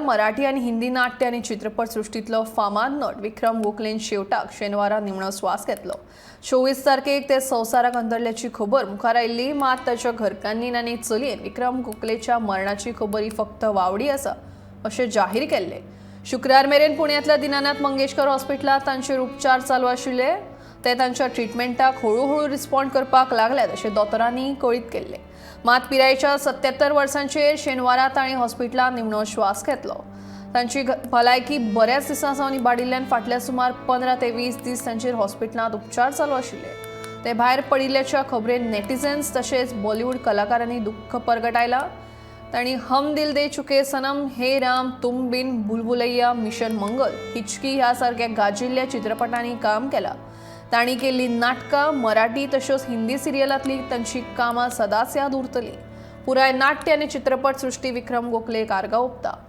मराठी आनी हिंदी नाट्य आनी चित्रपट सृश्टींतलो फामाद नट विक्रम गोखलेन शेवटाक शेनवारा निमणो स्वास घेतलो. 24 तारखेक ते संवसाराक अंदरल्याची खबर मुखार आयिल्ली. मात ताच्या घरकान्नीन आनी चलयेन विक्रम गोखलेच्या मरणाची खबर ही फक्त वावडी आसा अशें जाहीर केल्लें. शुक्रार मेरेन पुण्यांतल्या दिनानाथ मंगेशकर हॉस्पिटलांत तांचेर उपचार चालू आशिल्ले. ते तांच्या ट्रिटमेंटाक हळूहळू रिस्पॉन्ड करपाक लागल्यात अशें दोतोरांनी कळीत केल्लें. मात पिरायेच्या 77 वर्सांचेर शेनवारा तांणी हॉस्पिटलांत निमणो श्वास घेतलो. तांची भलायकी बऱ्याच दिसां सावन इबाडिल्ल्यान फाटल्या सुमार 15 ते 20 दीस तांचेर हॉस्पिटलांत उपचार चालू आशिल्ले. ते भायर पडिल्ल्याच्या खबरेन नेटिझन्स तशेंच बॉलिवूड कलाकारांनी दुख्ख परगटायला. तांणी हम दिल दे चुके सनम, हे राम, तुम बिन, भुलभुलैया, मिशन मंगल, हिचकी ह्या सारक्या गाजिल्ल्या चित्रपटांनी काम केलां. तांणी केल्ली नाटकां, मराठी तश्योच हिंदी सिरियलांतली तांची कामां सदांच याद उरतली. पुराय नाट्य आनी चित्रपट सृश्टी विक्रम गोखलेक आर्गां ओंपता.